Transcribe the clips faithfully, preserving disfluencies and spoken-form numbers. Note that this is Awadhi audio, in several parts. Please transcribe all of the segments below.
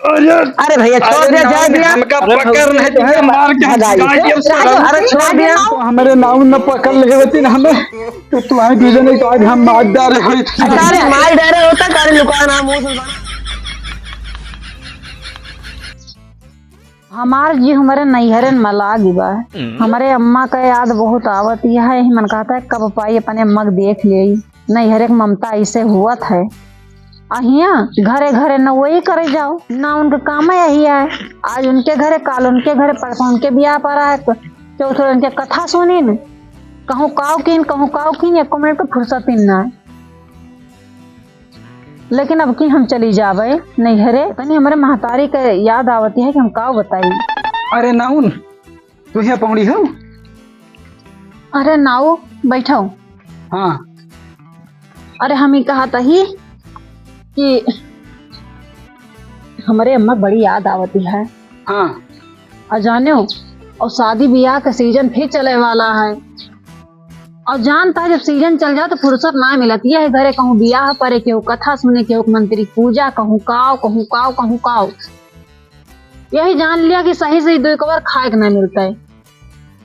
अरे, अरे भैया, छोड़ अरे दिया, जाए नाऊ, दिया। हमका अरे पकड़ नहीं तो है, मार के भगाई। गाड़ी अब अरे, अरे, छोड़ दिया। तो हमरे नाऊ न पकड़ ले होती ना हमें, तो तुम्हारे दू जने तो आज हम मार डारे होई। अरे, मार डारे होता, गाड़ी लुका ना मुंह से। हमार जी हमरे नैहरे में लागी बा। हमरे अम्मा का याद बहुत आवत है, यही मन कहता है कब पाई अपने अम्मा के देख लेई। नैहरे के ममता ऐसे हुअत है। अहिया घरे घरे न वही करे जाओ, ना उनके काम यही है। आज उनके घरे, काल उनके घरे, परसों उनके बियाह पर आए, तो चौथे उनके कथा सुनी न, कहूँ काव कीन, कहूँ काव कीन, एको मिनट के फुर्सत ही ना है। लेकिन अब की हम चली जाबे नैहरे, तनी हमरे महतारी के याद आवती है कि हम काव बताई। अरे नाउन, तू यहाँ पौड़ी हो? अरे नाऊ, बैठो। हाँ। अरे हम ही कहत ही कि हमरे अम्मा बड़ी याद आवती है। हाँ। और जाने हो, और शादी ब्याह का सीजन फिर चले वाला है। और जानता है, जब सीजन चल जाओ तो फुर्सत ना मिलत। यह घरे कहूँ ब्याह परे, केहू कथा सुने, केहू मंत्री पूजा, कहूँ काव, कहूँ काव, कहूँ काव। यही जान लिया कि सही सही दो एक बार खाए के ना मिलता है।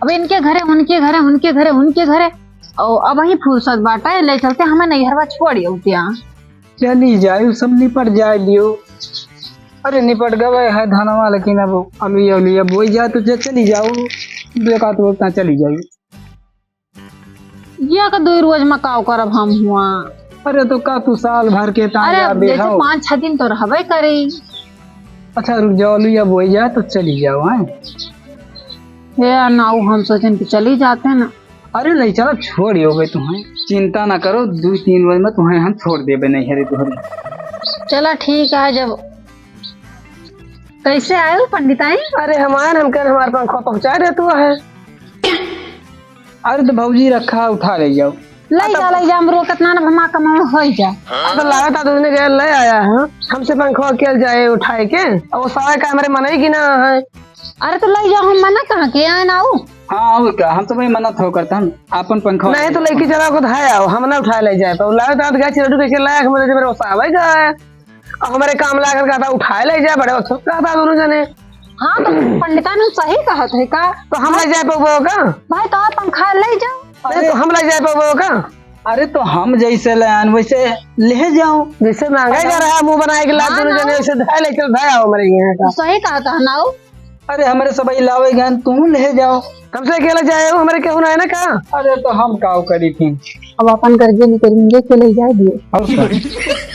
अब इनके घरे, उनके घरे, उनके घरे, उनके घरे, और अब वही फुर्सत बाटा है, ले चलते हमें नैहरवा छोड़ आओ क्या? चली जाए, सब निपट जाए लियो। अरे निपट गवे है धनवा, लेकिन अब अलुइया उलुइया बोई जाए तो च-, चली जाओ, दो एक आध रोज तहाँ चली जाओ। ये का दो रोज में काव करब हम हुआ? अरे तो का तू साल भर के तहाँ अरे याद जैसे हो? पाँच छह दिन तो रहबे करी। अच्छा रुक जाओ, अलुइया बोई जाए तो चली जाओ, हैं? हे नाऊ, हम सोचन कि चली जाते ना। अरे नहीं, चलो छोड़ हो गए तुम्हें, चिंता ना करो, दो तीन रोज में तुम्हें हम छोड़ देबे नैहरे तोहरे। चला ठीक है, जब कैसे आए हो पंडिताइन? अरे हम आए न, हम कहे हमार पंखवा पहुँचा दे तू है। अरे तो भौजी रखा, उठा ले जाओ। ले जा, ले जा, हम रोकत ना, ना हमार कमाई हो जा। अब तो लागत है तुमने गए ले आया है, हमसे पंखवा किया जाए उठाए के, और वो साला का हमारे मनई की ना है। अरे तो ले जाओ, हम मना कहाँ के आए ना हो। हाँ, और का, हम तो भाई मना थो करता, हम अपन पंखवा नहीं तो लेके चला को धाया हो, हम ना उठाए ले जाए, पर लागत है गए चिरडू के लायक हमारे जब रोसावे गए। और हमारे काम लागल कहता उठाए ले जाए, बड़े वक्त कहता दोनों जने। हाँ, तो पंडिताइन सही कहत है का? तो हम ले जाए पाबो का? भाई, तो आप पंखा ले जाओ। अरे, तो हम ले जाए पाबो का? अरे, तो हम जैसे ले आन, वैसे ले जाओ। जैसे महंगा अरे। घर है, मुंह बनाए के लात हाँ, दोनों ना। जने, वैसे धाए ले चल, धाए आओ हमारे यहाँ का। सही कहता है ना वो। अरे, हमारे सब लावे गए, तू ले जाओ। हमसे अकेला जाए हो, हमारे केहू ना है ना का? अरे तो हम काव करी थी? अब अपन कर्जे निकलेंगे के ले जाए दिए। और का?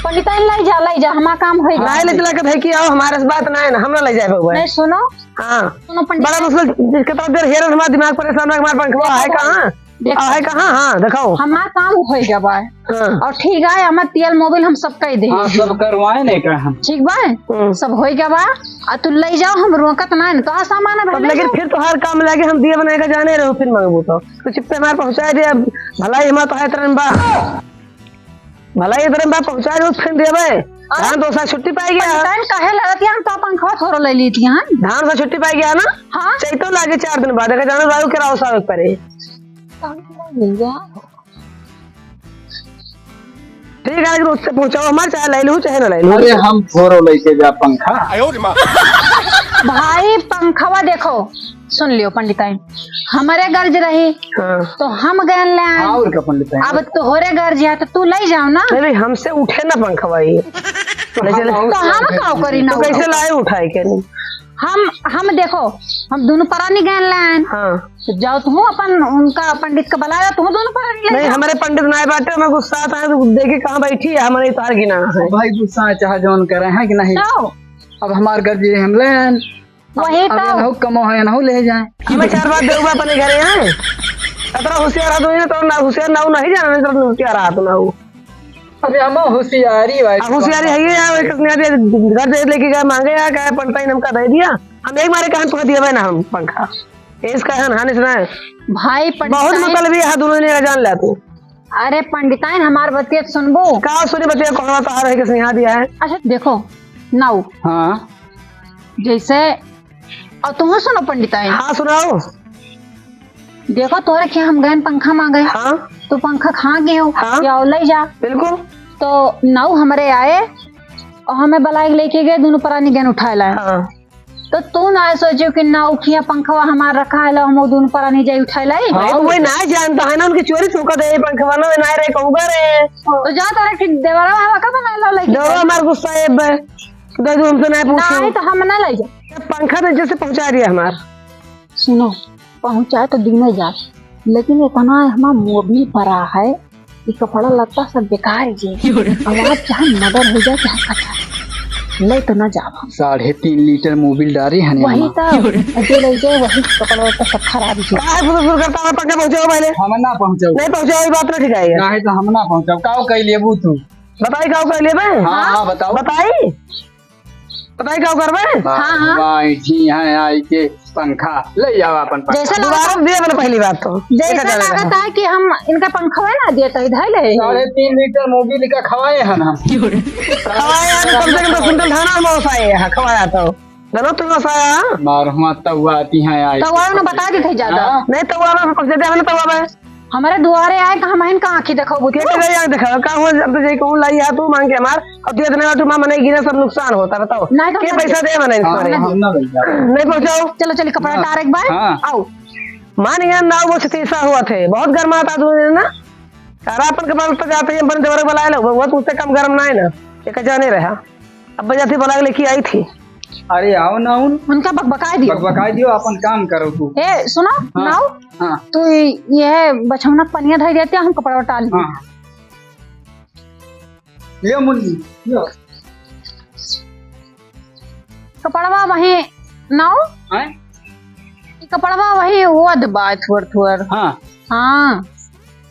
पंडिताइन लाई जा, लाई जा, हमार काम होई गया। नहीं ले चला के भाई कि आओ, हमारे से बात ना है ना, हम ना ले जाए बउआ। नहीं सुनो। हाँ। सुनो पंडित। बड़ा मुश्किल, कितना देर हेरन हमार दिमाग परेशान रख, हमार पंखवा है कहाँ? देखो। आ, है कहाँ? हाँ, दिखाओ। हमार काम होई गया बा। हाँ। और ठीक है, हमार तेल मोबिल हम सब कह दे। हाँ, सब करवाए नहीं का हम। ठीक बा? हम्म। सब होई गया बा। आ तू ले जाओ, हम रोकत ना है, तो सामान अब अब ले लेकिन जाओ। फिर तोहार काम लागे, हम दिए बनाए का जाने रहो, फिर मांगबो तो। तो चुप्पे हमार पहुंचाए दे, अब भलाई हमार तो है तरन बा। भलाई इधर बा पहुंचाए दे, फिर देबे। अरे। धान दोसा छुट्टी पाई गया। धान काहे लड़त है, हम तो पंखवा थोड़ा ले ली थी, हाँ? धान से छुट्टी पाई गया ना? हाँ। चैतो लागे चार दिन बाद, अगर जानो बाबू के राव साहब परे। ठीक है, लेकिन उससे पहुंचाओ हमार, चाहे ले लू, चाहे ना ले लू। अरे, हम थोड़ो लेके जा पंखा। भाई, पंखवा देखो, सुन लियो पंडिताइन, हमारे गर्ज रही, हाँ। तो हम गए ले आए। और का पंडिताइन? अब तोहरे गर्ज है, तो तू ले जाओ ना। नहीं, नहीं, हमसे उठे ना पंखवा ये। ले चले। तो हम का करी ना तो कैसे उठा? लाए उठाए के नहीं? हम, हम देखो, हम दोनों परानी गए लाइन। हाँ। तो जाओ तुम अपन उनका पंडित का बुलाया, तुम दोनों परानी ले नहीं, जाओ। हमारे पंडित ना बाटे, हमें गुस्सा आता है, तो देखे कहाँ बैठी है, हमारे तार गिना है। भाई गुस्सा चाहे जौन करे हैं कि नहीं? तो अब हमार घर जी हम ले आए। वही अब तो। इनहु कमो है, इनहु ले जाए। हमें चार बात देउबा अपने घरे हैं। अतरा होशियार हाथ हुई ना, तो ना होशियार ना, नहीं जाना, नहीं तो होशियार हाथ ना हो। अरे हम होशियारी भाई। आ, होशियारी है ये यार, एक अपने आदमी घर से लेके गया, मांगे यार, कहे पंडिताइन हमका दे दिया। हम एक मारे कान पकड़ दिया भाई ना हम पंखा। इसका है ना, सुना है। भाई बहुत पंडिताइन मतलब ये है, दोनों ने जान लिया तू। अरे पंडिताइन हमार बतिया तो सुनबो। का सुनी बतिया, कौन तो आ रहे, किसने यहाँ दिया है? अच्छा देखो, नाऊ। हाँ। जैसे, और तुम सुनो पंडिताइन। हाँ, सुनाओ। देखो, तोरे के हम गए पंखा मांगे। हाँ। तो पंखा खा गए हो, हाँ। या ले जा। बिल्कुल। तो नाऊ हमरे आए, और हमें बलाइक लेके गए, दुनो परानी गन उठाए लाए। हाँ। तो तू ना सोचियो कि ना उखिया पंखवा हमार रखा है, लो हम वो दुनो परानी जाई उठाए लाई। हाँ, तो वही ना जानता है ना, उनकी चोरी चौका दे, पंखवा ना, ना रहे, कहूँगा रहे। तो जा तोरा कि देवरा हवा का बना लो लेके। देवरा हमार गुस्सा है बे। दे दो, हम तो ना पूछो। ना है तो हम ना ले जाए। पंखा तो जैसे पहुँचा दिया हमार। सुनो, पहुँचाए तो दीने जाए, लेकिन इतना हमार मोबिल पड़ा है, ये कपड़ा लत्ता सब बेकार ही है। अब आप चाहे मर्डर हो जाए, चाहे कटा, ले तो ना जावा। साढ़े तीन लीटर मोबिल डारी है वही हमार। तो, जो ले जाए, वही कपड़ा लत्ता सब खराब ही है। काहे फुर फुर करता है, पंखा पहुँचाओ पहले। हम ना पहुँचाओ। नहीं पहुँचाओ, ये बात ना ठीक है। काहे तो हम ना पहुँचाओ, काव कह लेबू तू? बताई काव कह लेबे? हाँ, हाँ, बताओ। बताई? बताई का करबे? हाँ, हाँ। वाह, इठी यहाँ आई के पंखा ले जाओ अपन पंखा। जैसे दोबारा लगता, दिए मैंने पहली बात तो। जैसे देखा जाएगा। लगता है कि हम इनका पंखा है ना दिए तो इधर ले। साढ़े तीन लीटर मोबिल का खवाए हैं हम। खवाए हैं, कम से कम दस कुंटल धान हम ओसाए हैं, खवाया तो। गलत तो ओसाया। मार हुआ तवा आती हैं आई। तवा ना बता दी थे ज्यादा। हाँ। नहीं तवा में पक जाते हैं ना तवा में। हमारे दुआरे आए तो हम इनका आँखी देखो बुद्धू। के करे आँख देखो? का हो, अब तो जाई कहूँ लाई आ तू मांग के हमार, अब दे देने वाला तू माँ मने गिरे सब नुकसान होता, बताओ। नहीं तो के ना पैसा दे। दे मने हाँ, तुम्हारे? हम ना लइका। नहीं पहुँचाओ। चलो, चलो, कपड़ा हाँ। तार एक बार। हाँ। आओ। मान गया ना, वो छतीसा हुआ थे, बहुत गर्माता तू ना। सारा अपन कपड़ा तो जाते हैं, अपन देवर बुलाए लो, वो तुमसे कम गर्म ना है ना, एक जाने रहा। अब वजह से बुला के लेके आई थी। अरे आओ ना उन। उनका बकबकाए दियो। बकबकाए दियो, अपन काम करो तू। ए, सुनो, हाँ, नाऊ, हाँ। तू ये बछौना पनिया धर देते, हम कपड़ा उतार लिए। हाँ। ले मुन्नी, ले। कपड़वा वही नाऊ। हैं? ई कपड़वा वही ओद बा थोर थोर। हाँ। हाँ।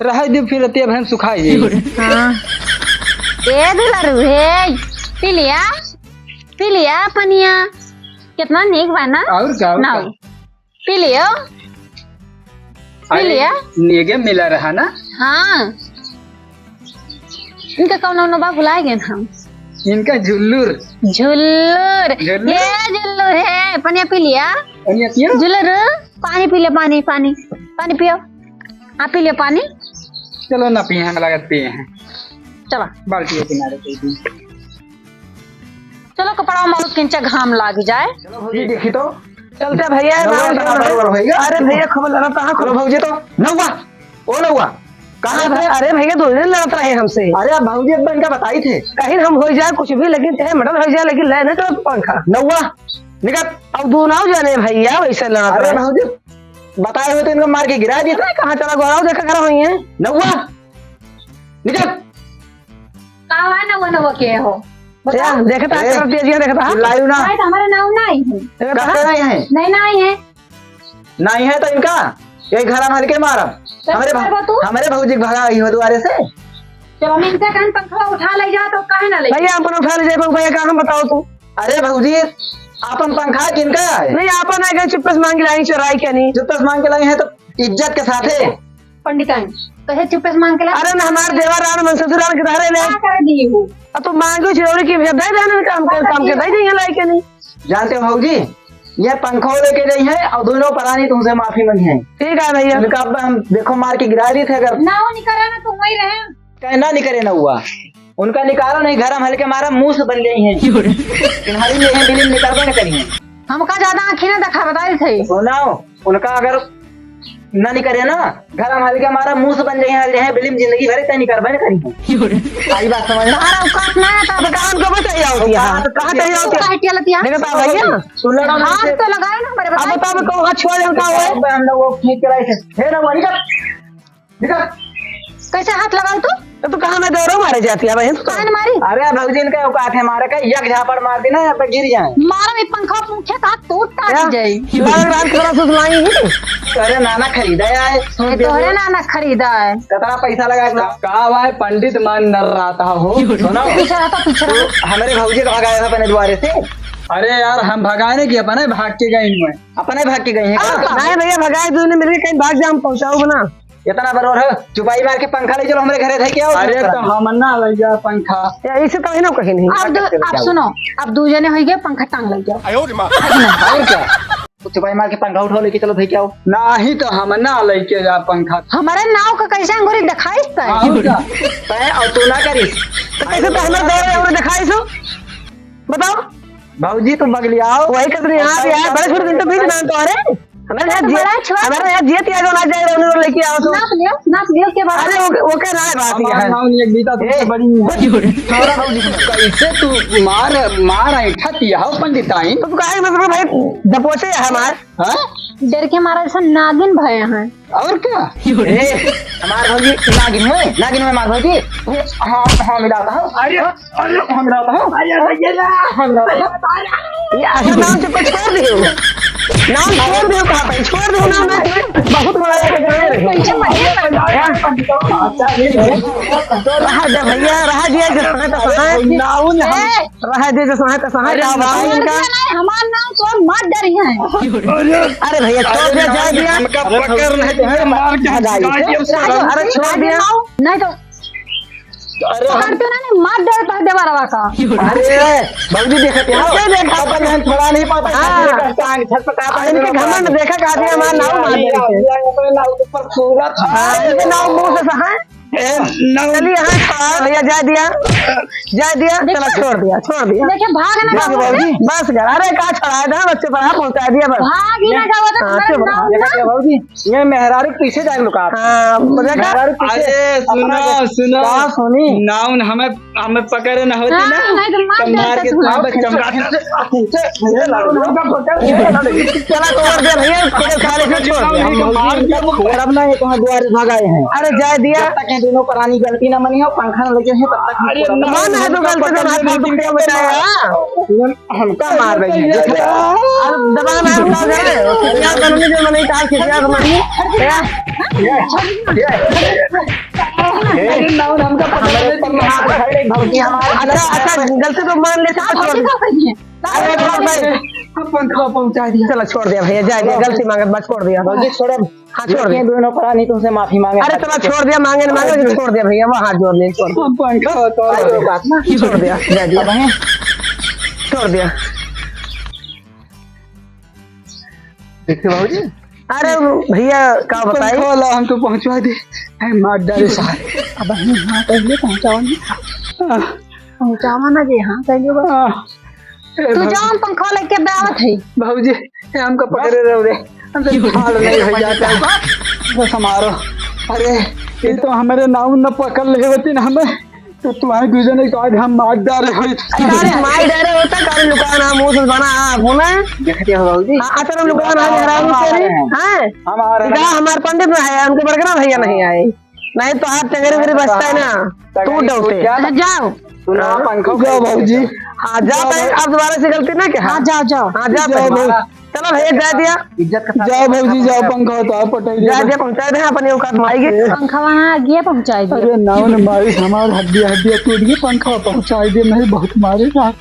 रहे दे फिर रतिया भैन सुखाई जाई। हाँ। ए दुलारू, हे, पी लिया? पी लिया पनिया? कितना नीक बा ना? और का, और ना। का? पी लियो। पी अरे, लिया? नेगे मिला रहा ना? हाँ। इनका कौन नाम बा, भुला गए हम। इनका झुल्लुर। झुल्लुर। झुल्लुर? ये झुल्लुर है, पनिया पी लिया? पनिया पियो? झुल्लुर, पानी पी ले, पानी, पानी, पानी पियो। आप पी ले पानी। चलो ना पिए हैं, लागत पिए हैं। चला। बाल्टी के किनारे दे दी। चलो, कपड़ा में बहुत किंचा घाम लाग जाए। चलो भौजी, देखी तो। चलते भैया, नौवा नाम कहाँ चलो। बरोबर भैया? अरे भैया, खबर लड़ा कहाँ चलो खबर? भौजी तो। नौवा, ओ नौवा, कहाँ अरे, था? अरे भैया, दो दिन लड़त रहे हमसे। अरे, अब भौजी अब इनका बताई थे। कहीं हम हो जाए कुछ भी, लेकिन चाहे मर्डर हो जाए, लेकिन ले ना चलो पंखा। नौवा, निकल। अब दो नाव जाने भैया, वैसे लड़त अरे रहे। भौजी, बताए हुए तो इनको मार के गिरा दिए। अरे, कहाँ चला गौरव, देखा करा हुई है। नौवा, निकल। का है नौवा, नौवा के हो? बताओ। या, देखता है, ए, तरफ तेजिया देखता है। चिल्लायू ना। नहीं, तो हमारे नाव नहीं है। देखता है? कहते नहीं है। नहीं, नहीं है। नहीं है तो इनका, यही घर हम हल्के मारब। तो हमारे भा-, करबो तू? हमारे भौजी के भगा आई हो दुआरे से। जब हम इनसे कहन पंखा उठा ले जा, तो काहे ना ले जा? भैया, अपन उठा ले जाए, भैया, का हम बताओ तू? अरे भौजी, आपन पंखा किनका है? नहीं, आपन है, कहीं चुप्पे से मांग के लाई, चोराई के नहीं। चुप्पे से मांग के लाई है तो इज्जत के साथे। पंडिताइन, कहे चुप्पे से मांग के ला। अरे ना, हमार देवर रान मन ससुराल के धारे ले। का कर दी हूँ? अब तो मांगो चिरौरी की भेद दे देना, काम के, काम के दे देंगे लाई के नहीं। जानते हो भौजी, ये पंखो लेके गई है और दोनों परानी तुमसे माफी मांगी है। ठीक है भैया। उनका अब हम देखो मार के गिरा दी थे अगर। ना हो निकला ना तो वही रहे। कहे ना निकले ना हुआ। उनका निकालो नहीं, घर हम हल्के मारा, मुंह से बन गई हैं। क्यों रे? तुम्हारी ये हैं, बिलिम निकलबे न करी हैं। हमका ज्यादा आँखी ना देखा, बताई थे। सुनाओ, उनका अगर ना निकले ना, घर हम हल्के मारा, मुंह से बन गई हैं, हल्के हैं, बिलिम जिंदगी भर इतना निकलबे न करी हैं। क्यों रे? आई बात समझ में? तुम्हारा औकात ना है, तो अब काम को बताइए होती है। हाँ, तो कहाँ चाहिए होती है? काहे टिया लतिया? देखो तो भैया। सुन लो ना, हाथ तो लगाए ना हमारे, अब बताओ। बताओ, मैं कहूँ, हाँ, छुआ जाऊँ, का हुआ है? हम लोग वो खींच के लाई थे। हे ना, वो निकल। निकल। कैसे हाथ लगाऊ तू? तो तू कहाँ मैं दौड़ो मारे जाती है बहन तू तो? काहे न मारी? अरे भौजी, इनका औकात है मारे का, एक झापड़ मार दी ना, यहाँ पे गिर जाए। मारो, ये पंखा मुख्य का टूट टाट क्या? जाए। लाल रात के तरफ से सुनाई नहीं। अरे नाना खरीदा है, ये तोहरे नाना खरीदा है। कितना पैसा लगा के का, का भाई पंडित मान नर रहा था हो? सुनो। पीछे रहा था, पीछे रहा। तू हमारे भौजी को भगाया था अपने द्वारे से। अरे यार, हम भगाए नहीं कि अपने भाग के गए इनमें। अपने भाग के गए हैं अब क्या? नहीं भैया, भगाए तूने मिलके कहीं भाग जा, हम पहुँचाओ बना। इतना बरोर है, चुपाई मार के पंखा ले चलो हमरे घरे धइ के आओ। अरे तो हम ना ले जा पंखा। या इसे तो है ना कहीं नहीं। अब दो, अब सुनो, अब दो जने होइगे, पंखा टांग ले जाओ। आयो रे माँ। और क्या? तो चुपाई मार के पंखा उठाओ, लेके चलो धइ के आओ। नाही तो हम ना लेके जा पंखा। हमारे नाव का कैसे अंगूरी दिखाइस तय? और क्या? तय और तू ना करिस। तो कैसे तो हमारे दौरे अंगूरी दिखाइस हो? बताओ। भौजी, तुम बगलियाओ। वही कहते हैं, यहाँ पे यार, बड़े छोटे दिन तो बीच नाम तो, अरे, हमारे यहाँ जिया, हमारे यहाँ जिया तिया जो ना जाए, उन्हें लेके आओ तो। नाप लियो, नाप लियो के बाद। अरे, वो, वो क्या ना है बात ये हमारे है? नाम नहीं, एक बीता तुमसे ए, बड़ी है। छोरा भौजी, कैसे तू मार, मार ऐठा तिया हो पंडिताइन? तो तू काहे मतलब भाई दपोचे है हमार? हाँ? डर के मारा जैसे नागिन भय हैं। और क्या? ए, हमार भौजी नागिन में, नागिन में हमार भौजी। हाँ, हाँ, मिलाता हूँ। अरे, अरे, हाँ, मिलाता हूँ। अरे, भैया। हाँ, मिलाता हूँ। ये अगर नाम से कुछ छोड़ दियो। नाम छोड़ दियो, कहाँ पे? छोड़ दियो नाम, मैं बहुत बड़ा एक गाय रही। रहा दे भैया, रहा दिया, जो सुना तो सुना। नाउन हम ए, रहा दे, जो सुना तो सुना, अरे, का बताई नाउन इनका? नहीं, हमार नाम तो मत डरी है। अरे भैया, छोड़ दे, जा दिया। हमका पकड़ नहीं, तुझे मार के भगाई। भगाई, अब छोड़। अरे छोड़ दिया। नहीं तो अरे हम पकड़ते ना, नहीं, मार डर पा दे बरवा का। अरे भौजी, देखत है, क्या देखा? अपन हम थोड़ा नहीं पाता, हाँ। टांग छटपटाता है, इनके घमंड देखा का आदमी हमारा नाम मार दे। नाम ऊपर सूरत। हाँ, इनके नाम मुंह से सहा। ए, नाम चलिए, हाँ, छोड़ा भैया, जा दिया, जा दिया, देखा? चला, छोड़ दिया, छोड़ दिया। देखिए, भाग ना बस जाओ। भौजी, बस कर, अरे, का छोड़ा है, बच्चे पर हाथ पहुंचा दिया, बस। भाग ही ना जाओ, तो हाँ, तुम्हारा चुप रहो। नाम देखा ना। क्या भौजी? ये मेहरारू पीछे जाके लुका। हाँ, देखा? मेहरारू पीछे। अरे, सुनो, अपना सुनो। का सुनी? नाउन हमें, हमें पकड़े न होती हाँ, ना, नहीं तो मार तो मार देता के तू। तुम बच्चा मार। चला, छोड़ दे भैया, पकड़ खा ले, छोड़ दे। हम मार दिया, वो करब ना, ये तुम्हारे द्वार भाग आए हैं। अरे, जाए दिया। जब तक ये दोनों प्राणी गलती ना मनी हो, पंखा न लगे हैं, तब तक हम अरे, छोड़ब ना। मन है तो गलती से हाथ पकड़ के बताया। हमका मार रही है, देख। अरे दबा ना, हमका करे। क्या करूँगी जो मैंने कहा कि क्या करूँगी? क्या? अरे ना, हमका पकड़ ले, तुम हाथ पकड़ ले, भौजी हमारे। अच्छा, अच्छा, गलती तो मान ले, छोड़ दे। अरे बाप रे। अब पंखा पहुंचा दिया। चलो, छोड़ दिया भैया, जा दिया, गलती मांगत बा, छोड़ दिया। भौजी, छोड़ो। हाँ, छोड़ दे। ये दोनों प्राणी तुमसे माफी मांगे। अरे, चलो, छोड़ दिया, मांगे न मांगे, लेकिन छोड़ दिया भैया, वो हाथ जोड़ लिया, छोड़ दिया। हम पंखा होता है। अरे, बात ना। छोड़ दिया, जा दिया। अब हैं? छोड़ दिया। देखिए बाबूजी। अरे भैया, का बताई? पंखा वाला हमको पहुंचवा दे। ए, मार डाले सारे। अब हम हाँ कह ले पहुंचावा नहीं। हाँ। पहुंचावा ना जे, हाँ कह ले बस। हाँ। ए, तू भौजी। जा, हम पंखा लेके बे आवत है। भौजी, ए, हमको पकड़े रहो रे। हमसे ठाड़ नहीं हो जाता है। बस हमारो। अरे, ये तो हमारे नाउन न पकड़ ले होती ना हमें। तो तुम्हारे दू जने को आज हम मार डारे होई। अरे, मार डारे होता, कारण लुकान है, मुंह से बना, हाँ, बोला। देखते हो बाबूजी? हाँ, असल में लुकान है, हराम से। हाँ। हम आ रहे हैं। इधर हमारे पंडित ना है, उनके बड़कना भैया नहीं आए। नहीं तो हाथ टंगरी उंगरी बचता है ना, टंगरी टूट डरते। टूट जाता। हाँ, जाओ। सुना, हाँ। पंखा जाओ बाबूजी। हाँ, जाओ जाओ भाई, भाई। अब दोबारा से गलती ना क्या? हाँ, जाओ, जाओ। हाँ, जाओ जाओ भाई। भाई। चलो भैया, जा दिया। इज्जत का साथ जाओ भौजी, जाओ, पंखा होता है, पटाई जा दिया। दिया, पहुँचा दे, अपने औकात में आइए। पंखा वहाँ आगे पहुँचाई दिया। अरे नाव न मारी, हमार हड्डी, हड्डी टूट गई, पंखा पहुँचाई दे, नहीं बहुत मारे यार।